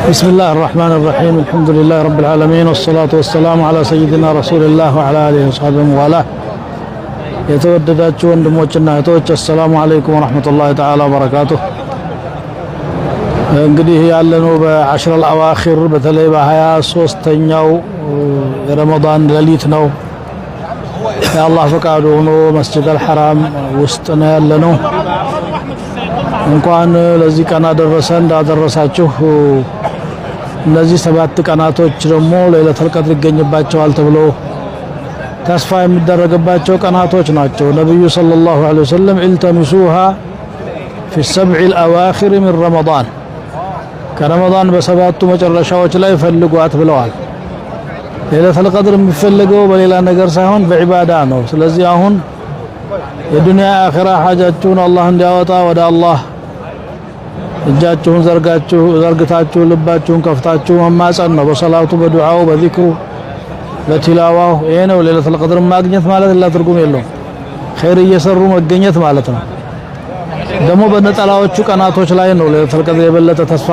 بسم الله الرحمن الرحيم، الحمد لله رب العالمين، والصلاة والسلام على سيدنا رسول الله وعلى آله وصحبه ومن والاه። የተወደዳችሁ ወንድሞችና እህቶች፣ السلام عليكم ورحمة الله تعالى وبركاته። እንግዲህ ያለነው በ العشر الأواخر፣ በተለይ በ23ኛው የረመዳን ሌሊት ነው። የአላህ ፈቃዱ ሆኖ መስጅድ አልሐራም ውስጥ ነው ያለነው። እንኳን ለዚህ ቀን አደረሰን እንዳደረሳችሁ። እነዚህ 7 ቀናቶች ደግሞ ለይለቱል ቀድር ይገኝባቸዋል ተብሎ ተስፋ የሚደረግባቸው ቀናቶች ናቸው። ነብዩ صلى الله عليه وسلم التمسوها في السبع الأواخر من رمضان፣ ከረመዳን በሰባቱ መጨረሻዎች ላይ ፈልጓት ብለዋል። ለይለቱል ቀድር የሚፈልገው በሌላ ነገር ሳይሆን በዒባዳ ነው። ስለዚህ አሁን የዱንያ አኺራ ሐጃችሁን አላህ እንዲያወጣ ወደ አላህ እጃችሁን ዘርጋችሁ ዘርግታችሁ ልባችሁን ከፍታችሁ መማጸን ነው። በሰላቱ፣ በዱዓው፣ በዚክሩ፣ በቲላዋው። ይሄ ነው ለይለቱል ቀድር ማግኘት ማለት፣ ሌላ ትርጉም የለውም። ኸይር እየሰሩ መገኘት ማለት ነው። ደግሞ በነጠላዎቹ ቀናቶች ላይ ነው ለይለቱል ቀድር የበለጠ ተስፋ።